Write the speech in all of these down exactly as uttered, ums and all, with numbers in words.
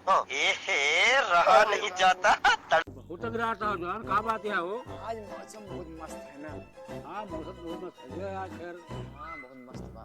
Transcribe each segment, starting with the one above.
ए हे, रहा नहीं जाता। बहुत अगराता हो जान, का बात है हो? आज मौसम बहुत मस्त है ना। हाँ, मौसम बहुत मस्त है आज खैर। हाँ, बहुत मस्त बा।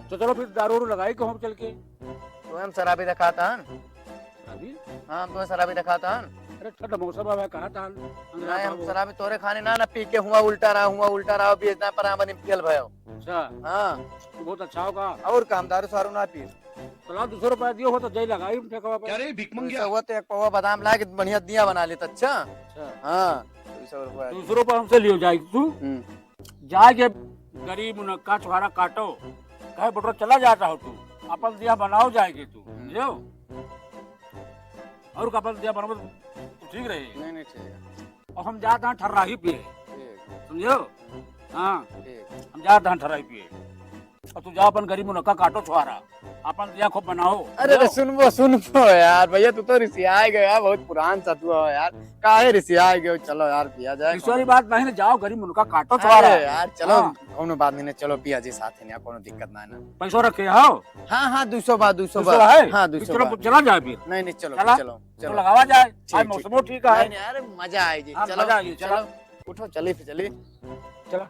तो चलो फिर दारू वारू लगाई कहूँ चल के। तो हम शराबी दिखाता हन। शराबी? हाँ, हम तुम्हें शराबी दिखाता हन। अरे ठंड मौसम अब है, कहा था? नहीं, हम शराबी तोरे खाने ना, ना पी के हुआ उल्टा रहा, हुआ उल्टा रहा, बेचना पर आमदनी पियल भयो। अच्छा। हाँ। बहुत अच्छा होगा। और काम दारू सारू ना पी। चला, दो सौ रुपया दियो हो तो जय लगाई हम ठेकवा पे। क्या रे, भीख मंगिया? दो सौ हुआ तो एक पौवा बादाम ला के बढ़िया दिया बना लेत, अच्छा? अच्छा। हाँ, दो सौ रुपया। दो सौ रुपया हमसे लियो जाए तू। हम्म। जाए के गरी मुनक्का छोहारा काटो, कहे बटोरा चला जाता हो तू, अपन दिया बनाओ जाए के तू, हम्म। समझो? और का अपन दिया बनाओ तो ठीक रही। नहीं, नहीं, ठीक है। और हम जात हैं ठर्राही पिए, ठीक। समझो? हम्म। हाँ, ठीक। हम जात हैं ठर्राही पिए। और तू जा अपन गरी मुनक्का काटो छोहारा, अपन दिया खूब बनाओ। अरे, अरे, सुनबो, सुनबो यार, भैया, तू तो रिसियाए गयो यार, बहुत पुरान सतुआ हो यार, काहे रिसियाए गयो? चलो यार, पिया जाए। रिसियाए वाली बात नहीं ना, जाओ गरी मुनक्का काटो छोहारा। अरे यार, चलो, हाँ। कौनो बात नहीं ना, चलो पिया जी साथ ही ना, कौनो दिक्कत ना है ना। पैसो रखे हो? हाँ, हाँ, दो सौ बा, दो सौ बा। दो सौ है? हाँ, दो सौ चलो, बा। चला जाए फिर। नहीं, नहीं, चलो, चला। चलो, तो चलो। लगावा जाए। ठीक, आज ठीक। मौसमो ठीक है। नहीं, नहीं, अरे मजा आए जी। हाँ, चलो, मजा आए जी, चलो। चलो। उठो, चली फिर चली। चला।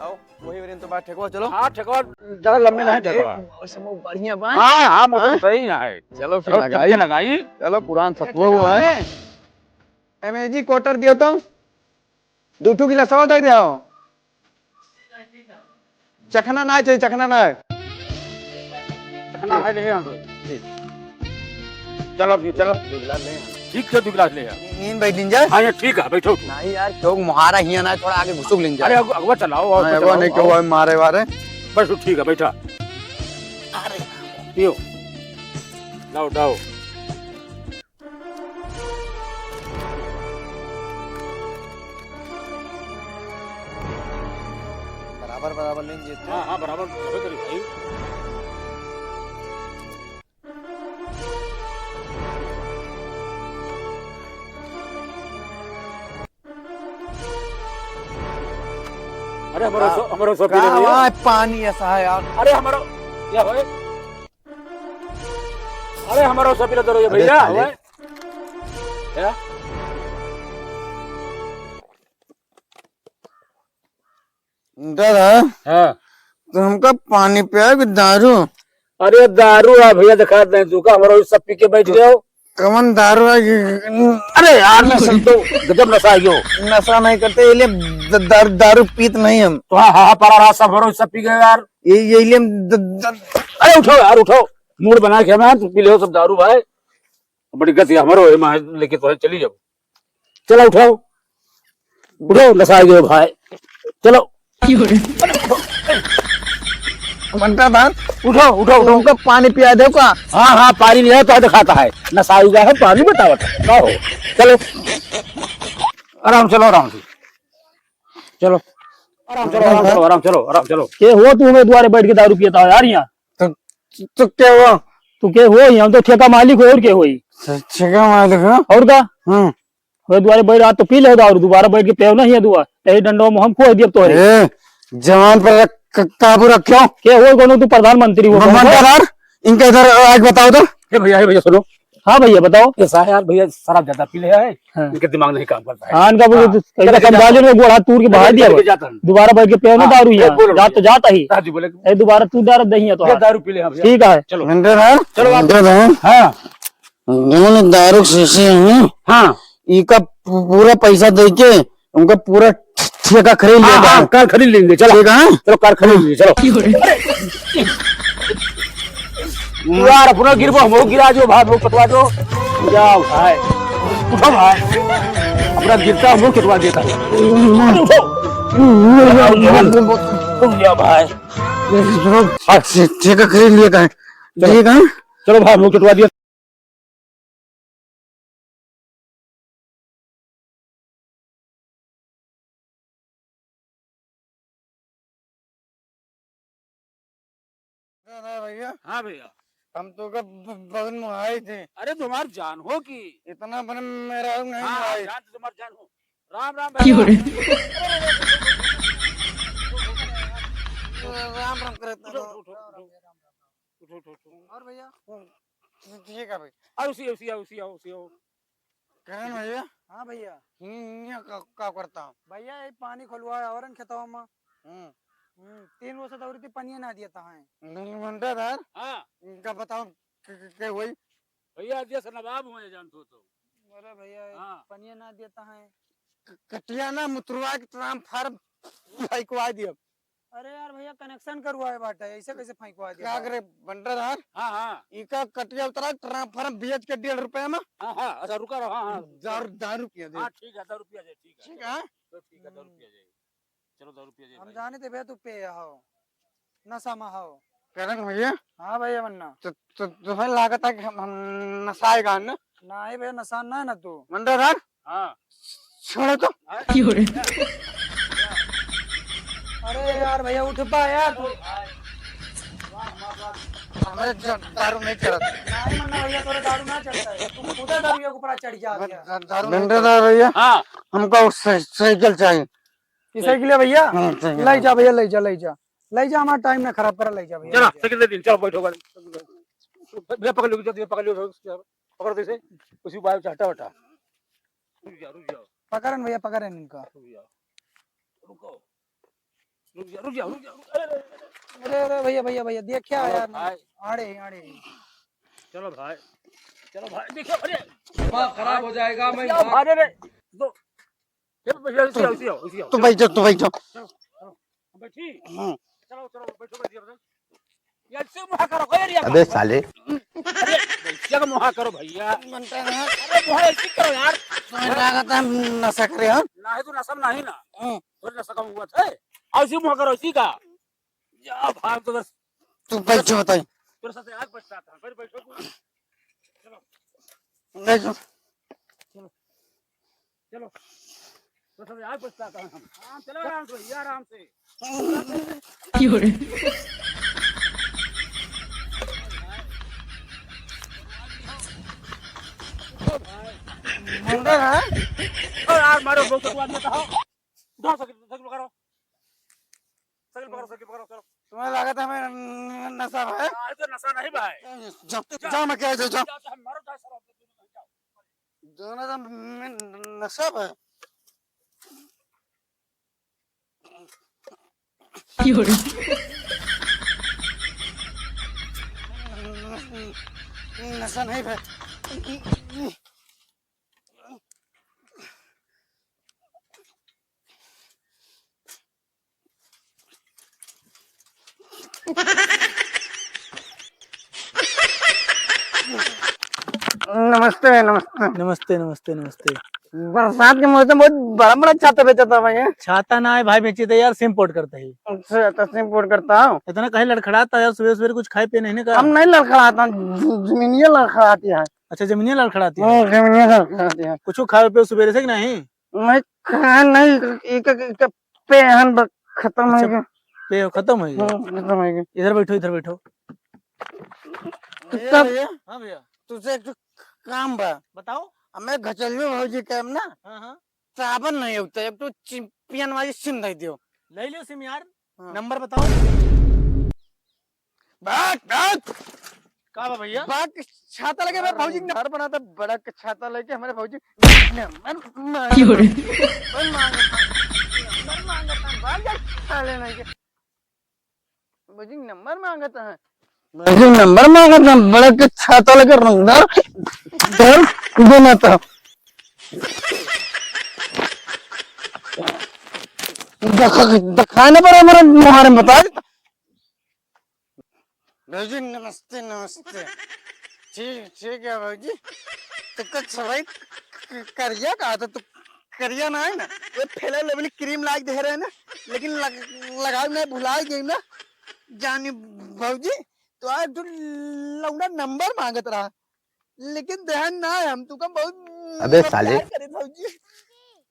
आओ, वही वरीन तो बात ठेकवा, चलो। हाँ, ठेकवा ज्यादा लंबे नहीं ठेकवा। मौसम बढ़िया बा। हाँ, हाँ, मौसम हाँ? सही है। चलो फिर चलो, लगाई। चल के लगाई। चलो, पुरान सतुआ हुआ है। एमे जी quarter दियो तो। दू ठू गिलासवा दे दे आओ। चखना ना चाहिए, चखना ना है। चखना है, ले आओ। चलो, अभी चलो। दो गिलास ले आओ। ठीक है, दो गिलास ले आओ। नींद बैठ लीन जा। हाँ, ये ठीक है, बैठो। नहीं यार, क्यों मुहारा हिया ना, थोड़ा आगे घुसुक लीन जा। अरे, अगु-, अगुआ चलाओ, और अरे, अगुआ चलाओ, नहीं, क्यों आओ। है, मारे वारे। बस, ठीक है, बैठा। अरे। पियो। लाओ, लाओ। बराबर, बराबर लेन जेते। हाँ, हाँ, बराबर, बराबर करी भाई। अरे, हमारा का, सो-, हमारा सो पी का ले भैया। आवाज पानी ऐसा है यार। अरे, हमारा, क्या होए? अरे, हमारा सो पी ले दो भैया, साले। होए? क्या? दादा, हाँ। तो हमका पानी पिया कि दारू? अरे दारू है भैया, दिखा दे तू का, हमारा सब पी के बैठ गए हो। कवन दारू है कि अरे यार, नशा तो गजब नशा है यो। नशा नहीं करते, ये लिए द-, दारू, दारू पीत नहीं हम। तो हाँ, हाँ, हाँ, परा रहा सब, हमारा सब पी गए यार। ये, ये लिए द-, द-, अरे उठो यार, उठो, मूड बना के हमारे, तू पी ले सब दारू भाई। बड़ी गति हमारो है, मैं लेके तो है, चली जाओ। चलो उठाओ, उठाओ, नसा गयो भाई, चलो। बंटा धान, उठाओ, उठाओ, उठाओ। तुमको पानी पिया दे का? हाँ, हाँ, पानी नहीं है तो दिखाता है, नसा हुआ है, पानी बतावत है, का हो? चलो, आराम चलो, आराम से, चलो, आराम चलो, आराम चलो, आराम चलो, आराम चलो। के हो तू हमें दुआरे बैठ के दारू पियता हो यार यहाँ? तो, तो क्या हुआ? तू के हो यहाँ? तो ठेका मालिक हो और के होई? ठेका मालिक हो? और का? हम्म। ओए दुआरे बैठ, आज तो पी ले दारू, दोबारा बैठ के पेव नहीं है दुआ। यही डंडवा में हम खोह दियब तोहरे। ए, जवान पर रख-, क-, काबू रख क्यों? के हो कोनो तू प्रधानमंत्री हो? म-, कौन मंत्री हो? यार, इनका इधर आके बताओ तो। ए भैया, ए भैया सुनो। हाँ भैया बताओ। ऐसा है यार भैया, शराब ज्यादा पी ले है, हाँ। इनके दिमाग नहीं काम करता है। हाँ, इनका बोलो हाँ। तो, इनका समझा लो, गोड़ हाथ तूर के बाहर दिया। दोबारा बैठ के पेव ना हाँ, दारू यहाँ। बोलो, जात तो जाता ही। हाँ जी, बोले। ए, दोबारा तू दारू दही है तो ये हाँ। दारू पी ले हम भैया। ठीक है। चलो। मंत्री यार, चलो आप। मंत्री यार। हाँ। जौन दारू शीशी है, हाँ। इका पू-, पूरा पैसा दे के उनका पूरा ठेका खरीद हाँ, लेता हाँ, है। कार खरीद लेंगे, चलो। ठीक है? चलो, कार खरीद लेंगे, चलो। यार, अपना गिरबो, हम गिरा जो, भाई, हम कटवा जो। जाओ, भाई। उठो, भाई। अपना गिरता, हम कटवा देता है। उठो। उठ गया, भाई। हाँ, ठेका खरीद लेता है। चलो। ठीक है? चलो, भाई, हम कटवा दिया। अरे भैया। हाँ भैया। हम तो का ब-, बहुत मुहाई थे। अरे तुम्हार जान हो कि? इतना बन मेरा नहीं हाँ, हाँ, मुहाई। जान तो तुम्हार जान हो। राम राम भैया। राम राम करता उठो, उठो, उठो, उठो। उठो, उठो, उठो। और भैया? ठीक है भाई। आओ, उसी, उसी, आओ, उसी, आओ, उसी, आओ। करण भैया। हाँ भैया। हम्म, ये का, का करता हूँ? भैया, ये पानी खोलवा और खेतवा में। हम्म। हम्म, तीन रोज से दौरी थी, पनिया ना दिया था है। नहीं, मंडा यार। हाँ। इनका बताओ, क-, क-, के हुई? भैया, जैसे नवाब हुए जान तो, तो। अरे भैया, हाँ। पनिया ना दिया था है। क-, कटिया ना मुतरवा के transformer फेंकवा दिया। अरे यार भैया, connection करवाए बाटे, ऐसे कैसे फेंकवा दिया का बा? करे बंटरदार? हाँ, हाँ। इका कटिया उतरा, transformer बेच के डेढ़ रुपया में। हाँ, हाँ, अच्छा, रुका रहो, हाँ, हाँ। दारू, दारू पिया दे। हाँ, ठीक है, दारू पिया जाए, ठीक है, ठीक चलो। है? तो ठीक है, दारू हम्म। पिया जाए। चलो, दारू पिया जाए हम भाई। जाने थे भैया, तू पे हो, नशा में हो। करण भैया? हाँ भैया, मन्ना। तो, तो, तुम्हें लागत है कि हम, हम नशाएगा ना? नहीं भैया, नशा ना है ना तू। बंटरदार? हाँ। छोड़ो तो। अरे यार भैया, उठ पा यार तू। हमें ज-, दारू नहीं चढ़त। नहीं मन्ना भैया, तोरे दारू ना चढ़ता है। तू खुदा दारू के ऊपर चढ़ गया भैया। द-, दारू नहीं चढ़त। भैया, हाँ। हमको साइ-, साइकिल चाहिए। ये साइकिल है भैया? हाँ, साइकिल। ले जा भैया, ले जा, ले जा। ले जा, हमारा टाइम ना खराब करा, ले जा भैया, चलो, ले जा। साइकिल दे दीन, चलो, बैठो, गाड़ी। भैया, पकड़ लो, भैया, पकड़ लो, पकड़ दो इसे। उसी बाइक से हटा, हटा। रुक जा, रुक जा। पकड़न भैया, पकड़न इनका। रुक जा। रुको। रुक जा, रुक जा, रुक जा, रुक, अरे, अरे, अरे। अरे, अरे, भैया, भैया, भैया, देखिया चलो यार, भाई। आड़े, आड़े। चलो भाई, चलो भाई, देखियो, अरे। दिमाग खराब हो जाएगा, मैं क्या मार- भागे रे? तो, ये भैया, इसी आओ, इसी आओ, इसी आओ। तू बैठ जा, तू बैठ जा। चलो, चलो, बैठी। हाँ। चलो, चलो, बैठो, बैठो, बैठो। ये ऐसे मुहा करो, ए, रिया अबे का। साले। अरे, ऐसे का मुहा करो भैया। मनता ना। अरे, मुहा ऐसे करो यार। तुम्हें लागत है हम नशा करे, हाँ? नहीं तो नशा में नहीं ना। हाँ। और नशा का हुआ था। ऐसे मुहा करो, इसी का। जा भाग तो बस। तू बैठ जा, बताई। तेरे साथ आग बचता था। बैठ, बैठो तू। चलो। बैठ जा। चलो। चलो। तो सब यार पछताता है हम। आराम, चलो आराम से भैया, आराम से। क्यों रे? मंदिर है? ओ यार, मारो, बहुत आदमी था। उठाओ, साइकिल, साइकिल पकड़ो। साइकिल पकड़ो, साइकिल पकड़ो, चलो। तुम्हें लागत है हमें न-, नशा है? अरे तो नशा नहीं भाई। जा, जा। जा, मैं क्या, जा, जा। जा, जा, मारो, जा, साला, जाओ। जाना था मैं नशा है। क्यों रे? नशा नहीं भाई। नमस्ते, नमस्ते। नमस्ते, नमस्ते, नमस्ते। बरसात के मौसम बहुत बड़ा बड़ा छाता बेचत है भाई। छाता ना है भाई, बेची थे यार, सिम पोर्ट करते ही। अच्छा, तो सिम पोर्ट करता हो? इतना कहीं लड़खड़ाता है यार, सुबह सुबह कुछ खाए पिए नहीं ना का? हम नहीं लड़खड़ाता, ज-, जमीनिया लड़खड़ाती है। अच्छा, जमीनिया लड़खड़ाती है। हाँ, जमीनिया लड़खड़ाती है। कुछ खाए पिए सुबह से कि नहीं? नहीं, खाए नहीं, एक, एक, एक पेहन ब-, खत्म हो अच्छा, गया। पे खत्म हो गया। हाँ, खत्म हो गया। इधर बैठो, इधर बैठो। भैया, तब भैया। हाँ भैया। तुझसे एक ठो काम बा। बताओ। हमें घचलियो भौजी के हम ना हाँ, हाँ। साबन नहीं होता, एक ठो चि-, पियन वाली सिम दे दियो। ले लियो सिम यार। हाँ। नंबर बताओ। बात, बात। का बा भैया? बात के छाता लगे, अरे। भौजी के घर बना था, बड़ा के छाता लेके हमारे भौजी नंबर मांगत, क्यों रे? नंबर मांगत, नंबर मांगत, भाग जा, साले नहीं के। भौजी नंबर मांगत है, भौजी नंबर मांगत है, बड़ा के छाता लेके रंगदार घर बना था। दिखा, दिखाए ना पड़े हमारे मुहारे में बता देता। भौजी, नमस्ते, नमस्ते। ठीक, ठीक है भौजी। तो कुछ भाई क-, करिया का तो तू करिया ना है ना, वो फेयर लवली क्रीम लाग दे रहे ना, लेकिन लग-, लगाव नहीं, भुला गई ना जानी भौजी। तो आज तू लौंडा नंबर मांगत रहा, लेकिन ध्यान ना है, हम तुका बहुत अबे साले। प्यार करे भौजी।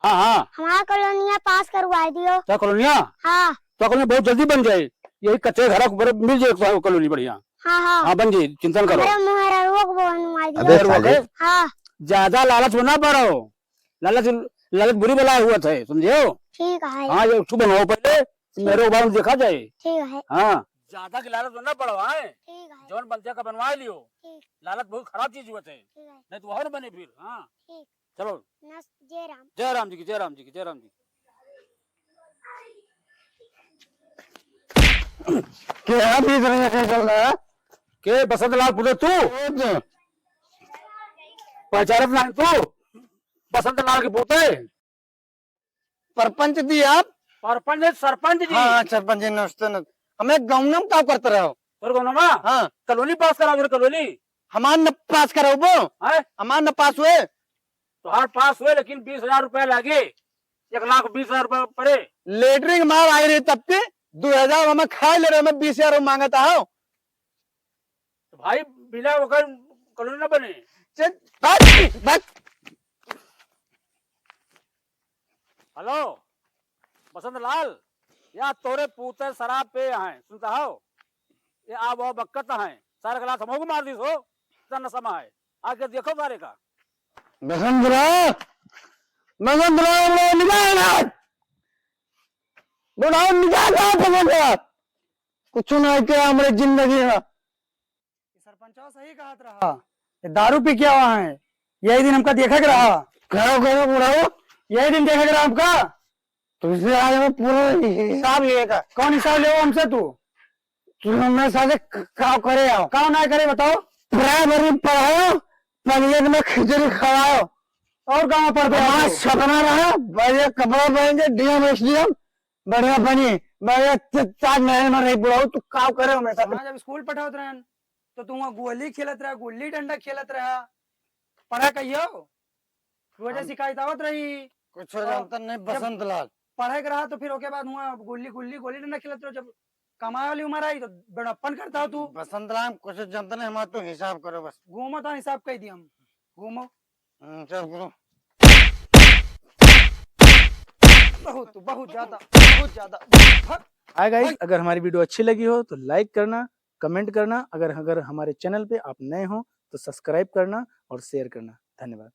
हाँ, हाँ। हमारा कॉलोनिया पास करवा दियो। क्या कॉलोनिया? हाँ। तो कॉलोनिया बहुत जल्दी बन जाए, यही कच्चे घर के ऊपर मिल जाए एक कॉलोनी बढ़िया। हाँ, हाँ। हाँ, बन जाए, चिंता न करो। हमारे मुहरा रोक वो बनवा दियो। अबे साले। हाँ। ज्यादा लालच में ना पड़ो, लालच, लालच बुरी बला हुआ था, समझे हो? ठीक है। हाँ, ये एक ठो बनवाओ पहले, मेरे को बाद में देखा जाए। ठीक है। हाँ। ज्यादा की लालच ना बढ़वाए। ठीक है। जौन बनते का बनवा लियो। ठीक। लालच बहुत खराब चीज होते है। ठीक है। नहीं तो और बने फिर। हाँ। ठीक। चलो। नस-, जय राम। जय राम जी की, जय राम जी की, जय राम जी की। के है बीच में, के चल रहा है? के बसंत लाल पुत्र तू? पहचानत नहीं तू? बसंत लाल के पोते? परपंच दी आप? परपंच नहीं, सरपंच जी। हाँ, हाँ, सरपंच जी, नमस्ते, नमस्ते। हमें गाँव में का करते रहो? तोर गाँव में? हाँ। कॉलोनी पास कराओ, कॉलोनी। हमार न पास कराओ वो? हैं? हमार न पास हुए? तोहार पास हुए, लेकिन बीस हजार रुपया लागे, एक लाख बीस हजार रुपया पड़े। लेटरिन मार आई रही तब के, दो हजार हमें खाए ले रहे, हमें बीस हजार मांगता हो। तो भाई, बिना ओकर कॉलोनी ना बने। चल, भाग, भाग। हेलो, बसंत लाल, या तोरे पूते शराब पे हैं, सुनता हो? ये आब वो बक्कत हैं, सारे गलास हमको मार दीस हो, इतना नशा में है। आके देखो सारे का। बसंत लाल, बसंत लाल, वो निकाल यार। बुढ़ाओ, निकाल यार, बसंत लाल। कुछ ना किया हमरे जिंदगी में। सरपंचवा सही कहत रहा, ये दारू पी के आवा है, यही दिन हमका देखे के रहा। कहो, कहो, बुढ़ाओ। यही दिन देखे के रहा हमका। तुमसे आज हमें पूरा हिसाब लेगा। कौन हिसाब लेवा हमसे तू? तू हमारे साथे क-, का करे आओ? का ना करे बताओ? बराबरी पढ़ाओ, पंचायत में खिचड़ी खवाओ। और गाँव पर दे हमारा आओ। सपना रहा, बढ़िया कपड़ा पहन के डीएम, एसडीएम, बढ़िया बनी, बढ़िया त-, ताजमहल में रही बुढ़ाओ, तू का करे हमेशा? हाँ, जब स्कूल पठावत रहन, तो तू वहाँ गोली खेलत रहा, गुल्ली डंडा खेलत रहा, पढ़ा कहियो? रोजे हम शिकायत आवत रही। कुछ और जानता नहीं, जब बसंत लाल। पढ़े के रहा तो फिर ओके बाद हुआ गुल्ली, गुल्ली, गोली डंडा खेलत रहो। जब कमाए वाली उम्र आई तो बड़प्पन करता हो तू। बसंत लाल, कुछ जानता नहीं, हमारा तो हिसाब करो बस। घूमो तो हिसाब कह दिया हम। घूमो। हम्म, चल घूमो। बहुत, बहुत ज्यादा, बहुत ज्यादा। भाग। हाय गाइस, भाग। अगर हमारी वीडियो अच्छी लगी हो तो लाइक करना, कमेंट करना, अगर, अगर हमारे चैनल पे आप नए हो तो सब्सक्राइब करना और शेयर करना। धन्यवाद।